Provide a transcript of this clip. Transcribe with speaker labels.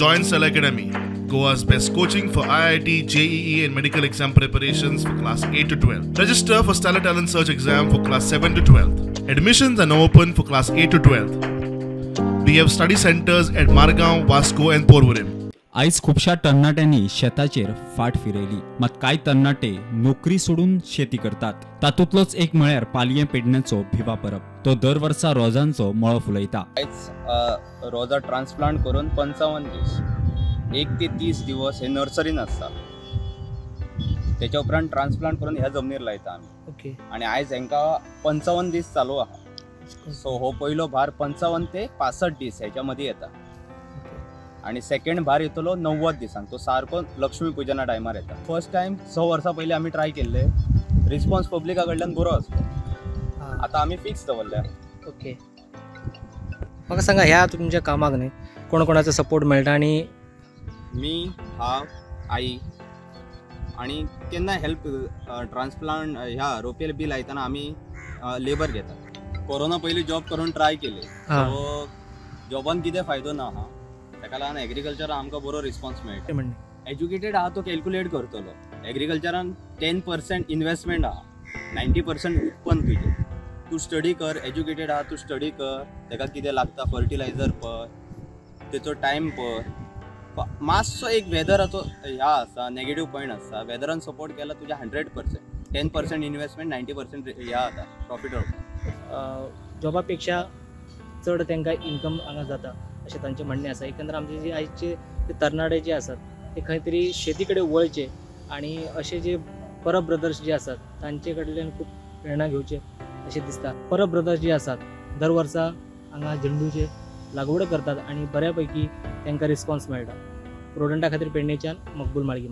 Speaker 1: Join Stellar Academy, Goa's best coaching for IIT, JEE and medical exam preparations for class 8 to 12. Register for Stellar Talent Search exam for class 7 to 12. Admissions are now open for class 8 to 12. We have study centers at Margao, Vasco and Porvorim.
Speaker 2: आयज खुबश्या तरणाट्यांनी शेताचेर फाट फिरयली, मात कांय तरणाटे नोकरी सोडून शेती करतात. तातूंतलोच एक म्हळ्यार पालयें पेडण्याचो भिवा परब. तो दर वर्सा रोजांचो मळो फुलयता.
Speaker 3: आयज रोजा ट्रान्सप्लांट करून 55 दीस, 1 ते 30 दिवस हे नर्सरीन आसता. तेच्या उपरांत ट्रान्सप्लांट करून ह्या जमनीर लायता आमी.
Speaker 4: ओके.
Speaker 3: आनी आयज हेंकां 55 दीस चालू आहा. सो हो पयलो भार 55 ते 65 दीस हेच्या मदीं येता आनी सेकंड भार येतलो 90 दिसांक. तो सारको लक्ष्मी पुजना टायमार येता. फर्स्ट टायम 6 वर्सां पयलीं आमी ट्राय केल्ले, रिस्पॉन्स पब्लिका कडल्यान बरो आसलो. आतां आमी फिक्स दवरल्या.
Speaker 4: ओके, म्हाका सांगा ह्या तुमच्या कामाक न्ही कोण कोणाचो सपोर्ट मेळटा? आनी
Speaker 3: मी, हांव, आई आनी केन्ना हेल्प ट्रान्सप्लांट ह्या रोपेल बी लायतना आमी लेबर घेतात. कोरोना पयलीं जॉब करून ट्राय केले, सो जॉबान कितें फायदो ना आहा, ताका लागून एग्रीकल्चरान आमकां बरो रिस्पॉन्स मेळटा. एज्युकेटेड आहा तो कॅल्क्युलेट करतलो. एग्रीकल्चरान 10% इन्वेस्टमेंट आहा, 90% उत्पन्न तुजें. तूं स्टडी कर, एज्युकेटेड आहा तूं स्टडी कर, ताका कितें लागता फर्टिलायझर पळय, तेचो टायम पळय. मातसो एक वेदराचो ह्या आसा, नेगेटीव पॉयंट आसा. वेदरान सपोर्ट केला तुज्या 100%, 10% इन्वेस्टमेंट, 90% ह्या जाता प्रॉफिट.
Speaker 4: जॉबा पेक्षा चड तांकां इन्कम हांगा जाता अशें तांचें म्हणणें आसा. एकंदर आमचे जे आयचे तरणाटे जे आसात ते खंय तरी शेती कडेन वळचे आनी अशे जे परब ब्रदर्स जे आसात तांचे कडल्यान खूब प्रेरणा घेवचे अशें दिसता. परब ब्रदर्स जे आसात दर वर्सा हांगा झेंडूचे लागवड करतात आनी बऱ्या पैकी तांकां रिस्पॉन्स मेळटा. प्रोडंटा खातीर पेडणेच्यान मकबूल माळगी.